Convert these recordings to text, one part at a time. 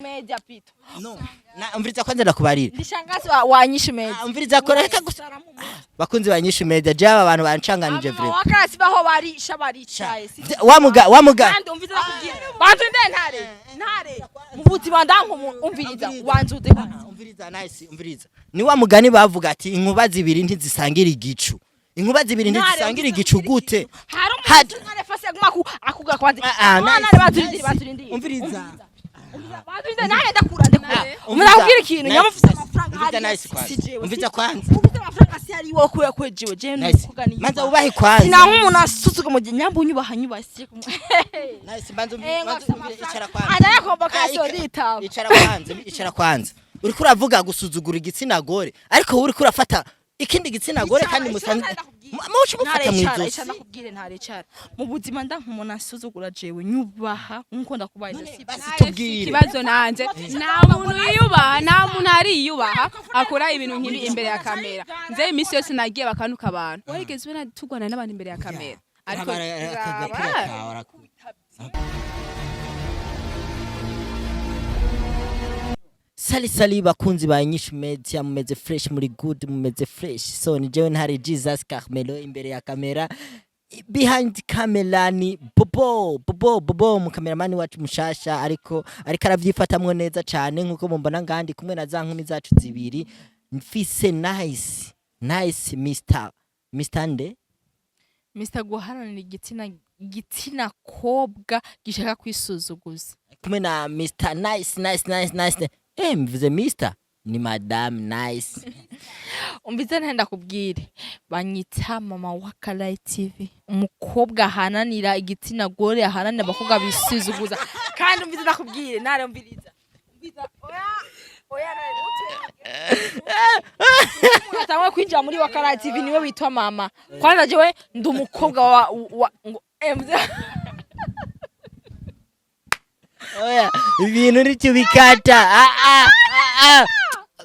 Media pito. No na umviriza kwanza, ndakubarira. Ndi shangazi wa Nyishu Media. Ah, umviriza ko reka gusa, bakunzi ba Nyishu Media, jaba abantu bancanganije vraiment. Wakarasi baho barisha baricaye. Wamuga wamuga. Kandi umviriza, nakubwira. Bantu nde ntare. Ntare. Mubuzi bandanko umviriza wanzuze. Umviriza, nice, umviriza, ni wa mugani bavuga ati inkuba zibiri ntizisangira igicu, inkuba zibiri ntizisangira igicu gute? Hari umuntu ntare fasi aguma ku akuga kwanza. Ah, ah, Mwana nice, baturindire, nice. baturindire. Umviriza. Baturindire ntare, ndakura ndakura. Umviriza. Ndakubwira ikintu Nice, nyamufise nice. amafaranga Umviriza, hari. nice kwanza. Si jewe. Umviriza kwanza. Ufite amafaranga si ari wowe kubera kwejewe je Nice. nukuganira. Manza ubahe kwanza. Sina nk'umuntu asusuka mu gihe nyambu nyubaha nyubaha si. Nice, manza Eh, ngo manza afise umvirize, amafaranga. icara kwanza. Anda convocation Ah, nditaba. Icara kwanza, icara kwanza. Uriko uravuga gusuzugura igitsina gore, ariko wowe uriko urafata ikindi gitsina gore kandi musanzwe muce mufata mu Icara, izosi. ndakubwire ntare, icara. Mu buzima nda nk'umuntu asuzugura jewe nyubaha nkuko ndakubaye si. Basi tubwire. Ikibazo nanje, nta muntu yiyubaha, nta muntu ariyubaha akora ibintu nk'ibi imbere ya kamera. Nze iminsi yose nagiye bakanuka abantu, warigeze ubona turwana n'abantu imbere ya kamera? Ariko Akagapira kawe Sali sali bakunzi ba Nyishu Media, mumeze fresh, muri good, mumeze fresh. So ni jewe ntare Jesus Carmelo imbere ya kamera, behind camera ni Bobo Bobo Bobo, mu cameraman wacu mushasha, ariko aravyifatamwo neza cane nkuko mumbona. Ngandi kumwe na za nkumi zacu zibiri, mfise nice nice Mr Nde. Mr guharanira igitsina kobwa gishaka kwisuzuguza. Kumwe na Mr Nice nice nice nice, mvuze Mr, ni Madame Nice. Umvize ntenda kubwire, banyita mama wa Karayi TV, umukobwa ahananira igitsina gore, ahananira abakobwa bisuzuguza. Kandi umvize ndakubwire nare, umviriza, umviza, oya oya, nare umuntu atangwa kwinjira muri wa Karayi TV niwe witwa mama. Kwanza jewe ndi umukobwa wa ngo Oya, ibintu ntitubikata. Ah, ah, ah, ah.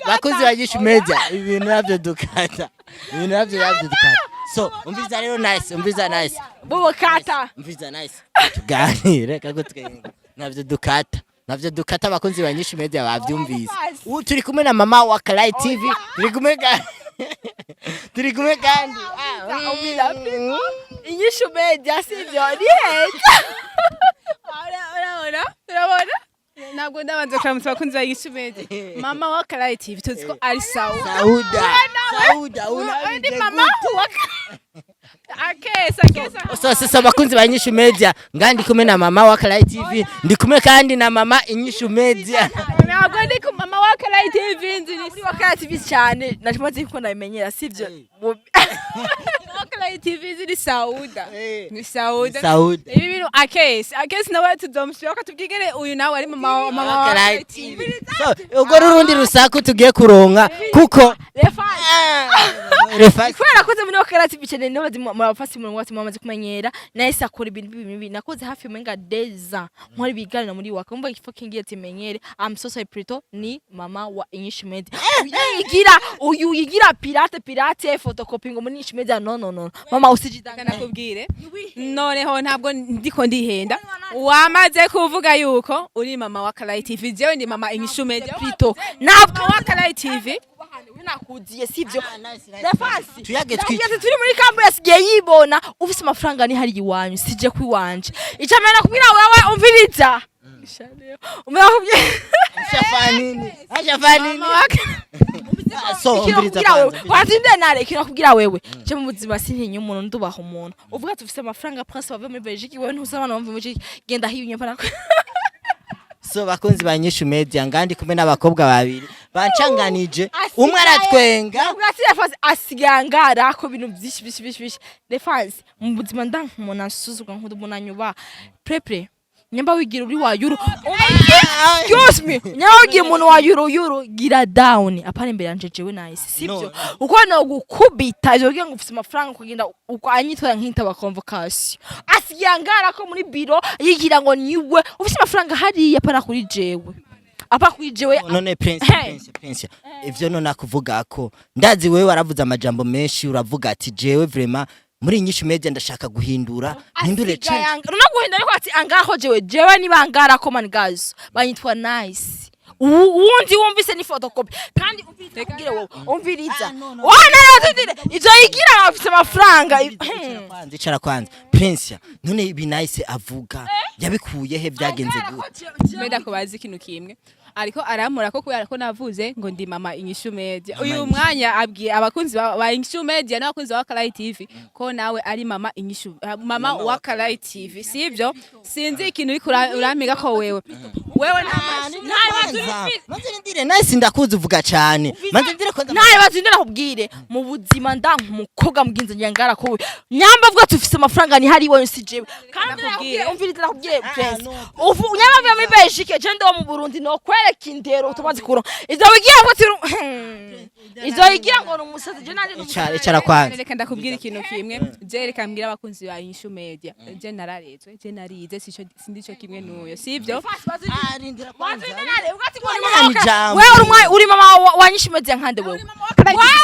Bakunzi ba Nyishu Media, ibintu navyo dukata, ibintu navyo dukata. So umviza rero nice, umviza nice. Bobo kata. Umviza nice, tuganire kako twenga, navyo dukata, navyo dukata. Abakunzi ba Nyishu Media bavyumvise. Ubu turi kumwe na mama wa Kalai TV, turi kumwe kandi Umviza, Inyishu Media sivyo ni heza. Urabona, urabona, ntabwo ndabanza kuramutsa abakunzi ba Nyishu Media. Mama wa Karayi TV tuzi ko ari sawa. Sauda Sauda. Undi Unabize mama gute? wa akesa akesa. So sasa abakunzi ba Inyishu Media, nga ndi kumwe na mama wa Kalai TV, ndi kumwe kandi na mama Inyishu Media. Ntabwo ndi ku mama wa Karayi TV, nzi ni Muri wa Karayi TV cyane nashimaze ko ndabimenyera sivyo. Wa Karayi TV nzi ni Sauda, ni Sauda. Sauda. Ibi bintu akesi akesi nawe tuzomushyira ko tubwigere uyu nawe ari mama wa Kalai Karayi TV. So ubwo n'urundi rusaku tugiye kuronka kuko Refa Refa. Kubera nakoze muri wa Karayi TV cyane nibazi murabafasi murongo wati mwamaze kumenyera nahise akora ibintu bibi bibi nakoze hafi umenga deza nkora ibiganiro muri waka umva fucking ngiye timenyere. I'm so sorry plutôt ni mama wa Inyishu Media. Uyu yigira, uyu yigira pirate pirate photocopy ngo muri Inyishu Media. No no no, mama, usijidanganye. Nakubwire noneho, ntabwo ndiko ndihenda, wamaze kuvuga yuko uri mama wa Karayi TV, jewe ndi mama Inyishu Media. Plutôt ntabwo Mama wa Karayi TV. Nakuziye sivyo Nafasi. Tuyage. Ndakubwiye ati turi muri campus giye yibona ufise amafaranga ni hari iwanyu sije kwiwanje. Icamena nakubwira wewe, umviriza. Umvira kubwira. Ashafanini ashafanini. Mama wa So Ikintu umviriza nakubwira wewe. kwanza. Watinde nare ikintu nakubwira wewe. Je mu buzima sintinya umuntu, ndubaha umuntu. Uvuga ati ufise amafaranga, prince bave muri Belgique, wewe ntuzi abana bava muri Belgique. Genda hiyo nyapana. So bakunzi ba Nyishu Media, ngandi kumwe n'abakobwa babiri bancanganije, umwe aratwenga. Ati Refansi asigangara ko ibintu byinshi byinshi byinshi byinshi. Refansi mu buzima ndanka umuntu asuzugura, nkunda umuntu anyubaha. Prepre nyamba wigira uri wa yuru. Excuse me. Nyamba wigira umuntu wa yuru yuru gira down. Apana imbere yanje jewe nice. Sivyo? No. Uko no gukubita ivyo kugira ngo ufise amafaranga kugenda uko anyitwara nk'intaba convocation. Asigangara ko muri biro yigira ngo niwe ufise amafaranga hariya apana kuri jewe. Apa kuri jewe. None prince, Hey. prince prince, ivyo none akuvuga ko ndazi wewe waravuze amajambo menshi, uravuga ati jewe vraiment Muri Inyishu Media ndashaka guhindura, mpindure, change. No guhinda, ariko ati angaho jewe niba ko man guys banyitwa Nice. Uwundi wumvise ni photocopy, kandi umviriza, kubwire wowe, umviriza. Ah, no, no. Wana natindire ivyo yigira afise amafaranga. Icara kwanza, icara kwanza, Prince. None ibi Nice avuga yabikuye he? Byagenze gute? Meda ko bazi ikintu kimwe, ariko aramura ko kubera ko navuze ngo ndi mama Inyishu Media. Mama Uyu Inyishu. mwanya abwiye abakunzi ba Inyishu Media n'abakunzi ba Karayi TV ko nawe ari mama Inyishu, mama wa Karayi TV, sivyo? Sinzi ikintu uriko uramiga ko wewe nta Kwanza, manze ndire. Nice, ndakuzi uvuga cyane, manze ndire kwanza. Ntawe bazindira kubwire mu buzima ndanka umukobwa mugenzi nyangara ko nyamba avuga ati ufise amafaranga ni hari iwawe, si jewe. Kandi Ndakubwire. ndakubwire, umviriza, ndakubwire, Prince. No. Ufu nyamba avuye muri Belgique, je ndo mu Burundi no kwereka indero utumaze kuronka ivyo wigira ngo ati ivyo wigira ngo ni umusazi, je nanje ni Icara, icara kwanza. Reka ndakubwira ikintu kimwe. Je reka mbwira abakunzi ba Inyishu Media, je nararezwe, je narize, sico sindico kimwe n'uyo, sivyo? Ah, rindira kwanza. Wewe Ijambo. uri uri mama wa Nyishu Media nkande wewe?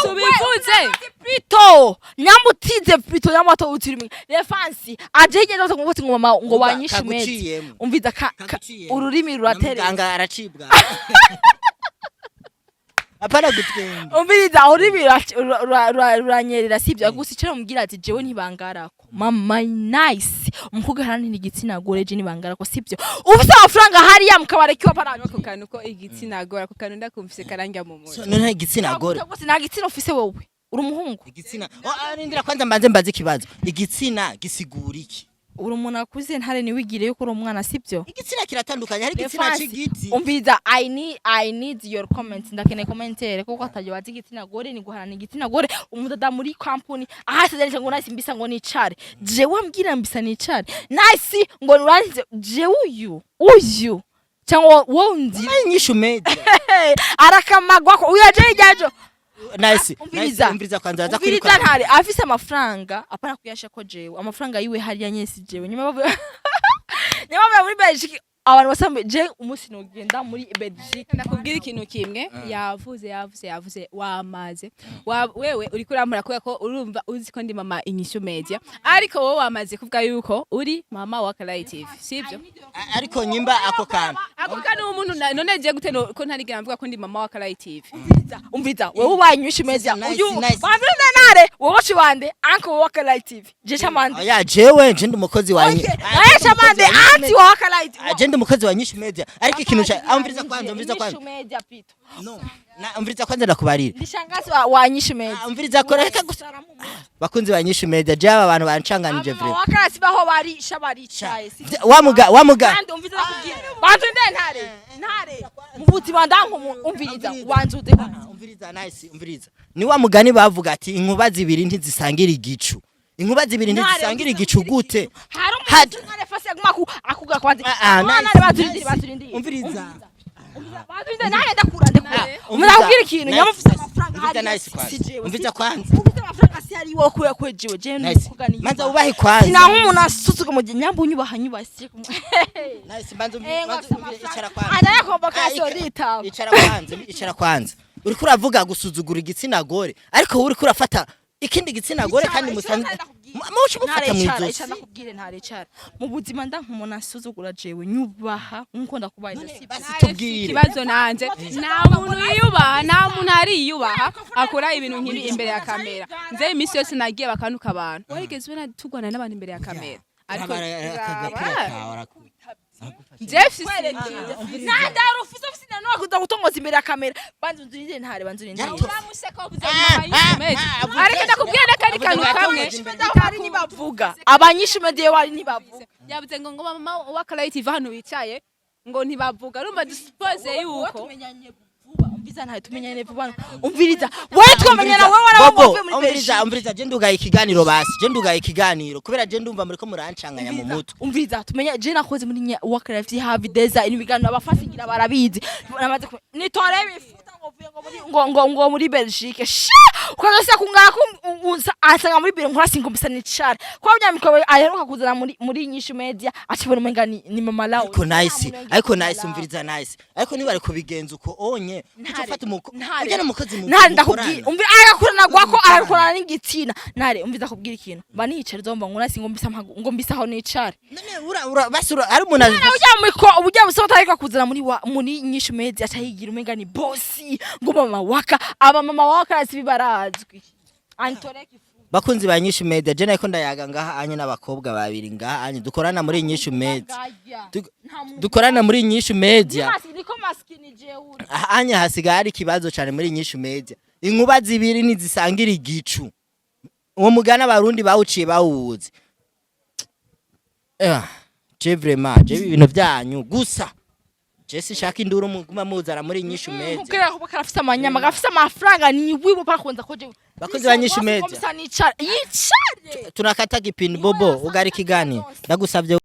Subivuze. Plutôt nyamutize, plutôt nyamato utiri refansi aje hirya no ngo ngo mama ngo wa Nyishu Media. Kaguciyemo. Umviza Kaguciyemo. ururimi ruraterera. Muganga aracibwa, apana gutwenga. Umviriza, ururimi ruranyerera, sibyo? Gusa icyo namubwira ati jewe ntibangarako mama Nice, umukobwa haranira igitsina gore, je ntibangarako, sibyo? Ufise amafaranga hariya mukabarekiwa pana. Ako kantu ko igitsina gore, ako kantu ndakumvise karanja mu So, mutwe. none igitsina gore? Gusa nta gitsina ufise, wowe uri umuhungu. Igitsina, oh, ah, rindira kwanza mbanze mbaze ikibazo. Igitsina gisigura iki? Uri umuntu akuze, ntare, ntiwigire yuko uri umwana, sibyo? Igitsina kiratandukanye, hari igitsina Refansi, c'igiti. Umviriza, I need your comment, ndakeneye commentaire kuko atajya bazi igitsina gore ni guharana igitsina gore. Umudada muri company ahasize ngo Nice mbisa ngo nicare, jewe ambwira mbisa nicare, Nice ngo uranze jewe uyu cyangwa wowe nzi. Inyishu Media. Arakamagwa ko uyu aje ijyajo. Nice. Umviriza. Nice, umviriza kwanza, aza Umviriza. kwirukana. Ntare afise amafaranga, apana kuyasha ko jewe amafaranga yiwe hariya nyesi jewe nyuma bavuye muri Belgique, abantu basambe je umunsi nogenda muri Belgique. Ndakubwira ikintu kimwe, yavuze yavuze yavuze wamaze. Wewe uriko urampora kubera ko urumva uzi ko ndi mama Inyishu Media, ariko wowe wamaze kuvuga yuko uri mama wa Karayi TV, sivyo? Ariko nyimba ako kantu. Ako kantu umuntu none je gute ko ntarigera mvuga ko ndi mama wa Karayi TV? Umviriza, wewe ubaye Inyishu Media. Nice, Uyu nice. wamviriza, ntare, wowe cibande uncle wa Karayi TV, je chamande. Oya, jewe nje ndi umukozi wa Okay, naye chamande auntie wa Karayi TV. Je ndi umukozi wa Nyishu Media, ariko ikintu ca ah, umviriza kwanza, umviriza kwanza. Inyishu Media pito. No, na umviriza kwanza, ndakubarira. Ndi shangazi wa Nyishu Media. Ah, umviriza, kora, reka gusa. Bakunzi ba Nyishu Media, je aba bantu bancanganije Mama vraiment. wa Karayi baho bari shabaricaye. Wa muga, wa muga. Kandi umviriza, nakubwira, banzu nde, ntare, ntare, mu buzima ndanka umuntu, umviriza, wanzu ude. Umviriza Nice, umviriza, ni wa mugani bavuga ati inkuba zibiri ntizisangira igicu. Inkuba zibiri ntizisangira igicu gute? Hari umuntu, ntare, fasi yaguma akuga kwanza. Ah, ah, Mwana, nice, banzu nice. banzu. Umviriza. Banzu ntare, ndakura ndakura. Umviriza. Ndakubwira ikintu. Nice. Nyamufise amafaranga Umviriza. hariya, Nice kwanza. si jewe, Umviriza kwanza. Ufite amafaranga si ari wowe kubera ko jewe jewe Nice. nukuganiye. Manza ubahe kwanza. Sina nk'umuntu asusuka mu gihe nyambu unyubaha nyubashye. Nice, manza Eh, ngo manza afise umvire, icara amafaranga. kwanza. Ajya convocation. Ah, Nditaba. Icara kwanza, icara kwanza. Uriko uravuga gusuzugura igitsina gore, ariko wowe uriko urafata ikindi gitsina gore kandi musanzwe muce mufata mu Icara, izosi. icara, nakubwire, ntare, icara. Mu buzima nda nk'umuntu asuzugura, jewe nyubaha nkuko ndakubaye, sibyo? Basi tubwire. Ikibazo nanje, nta muntu yiyubaha, nta muntu ariyubaha akora ibintu nk'ibi imbere ya kamera. Nze iminsi yose nagiye bakanuka abantu, warigeze ubona tugwana n'abantu imbere ya kamera? Ariko Jeff. Ntandaro ufise nano kuza gutongoza imbere ya kamera. Banza unzurinde, ntare, banza unzurinde. Ariko ndakubwira n'akandi kantu kamwe. Bari ntibavuga, abanyishu media wari ntibavuga. Yavuze ngo mama wa Karayi TV hano wicaye ngo ntibavuga, urumva dusuppose yuko Tumenyanye vuba, umviza, ntayo tumenyane vuba. Umviriza wewe, twamenyana wewe Bobo, waravuye muri umviriza, Belgique. Umviriza, je ndugaye ikiganiro, basi je ndugaye ikiganiro kubera je ndumva muriko murancanganya mu mutwe. Umviriza, tumenye, je nakoze muri Warcraft have deza ibiganiro abafasigira barabizi, namaze nitore bifuta ngo vuye ngo Ngo muri Belgique sha ukazose kungara ko asanga muri biro nkora singombisa nicare kwa bya mikoro aheruka kuzana muri Nyishu Media, acibona umenga ni mama lawo. Ariko Nice, ariko Nice, umviriza Nice, ariko niba ari kubigenza uko onye uca ufata Ntare. ujya n'umukozi Ntare, ndakubwira. mukorana. Umvi, agakurana gwako, arakorana n'igitsina. Ntare, umvi, ndakubwira ikintu, mba niyicara uzomba ngo nasi ngombisa ngombisa aho nicare. None basi ari umuntu Ujya miko ujya musota, ariko kuzana muri Nyishu Media aca yigira umenga ni boss, ngo mama waka, aba mama waka si barazwi antoreki. Bakunzi ba Nyishu Media, je nariko ndayaga ngaha anye n'abakobwa babiri ngaha anye dukorana muri Nyishu Media. Dukorana muri Nyishu Media. Niko maskini jeuri. Aha anye hasigaye hari ikibazo cyane muri Nyishu Media. Inkuba zibiri ntizisangira igicu, uwo mugani Abarundi bawuciye bawuzi. Je vraiment, je ibintu byanyu gusa je sinshaka induru muguma muzana muri Nyishu Media. Kugira ko karafise amanyama, gafise amafaranga, ni wibo parakunza ko je. Bakozi ba Nyishu Media. Ngombisa nicare, yicare. Tunakata kipindi. Bobo, ugari ikiganiro, ndagusabye.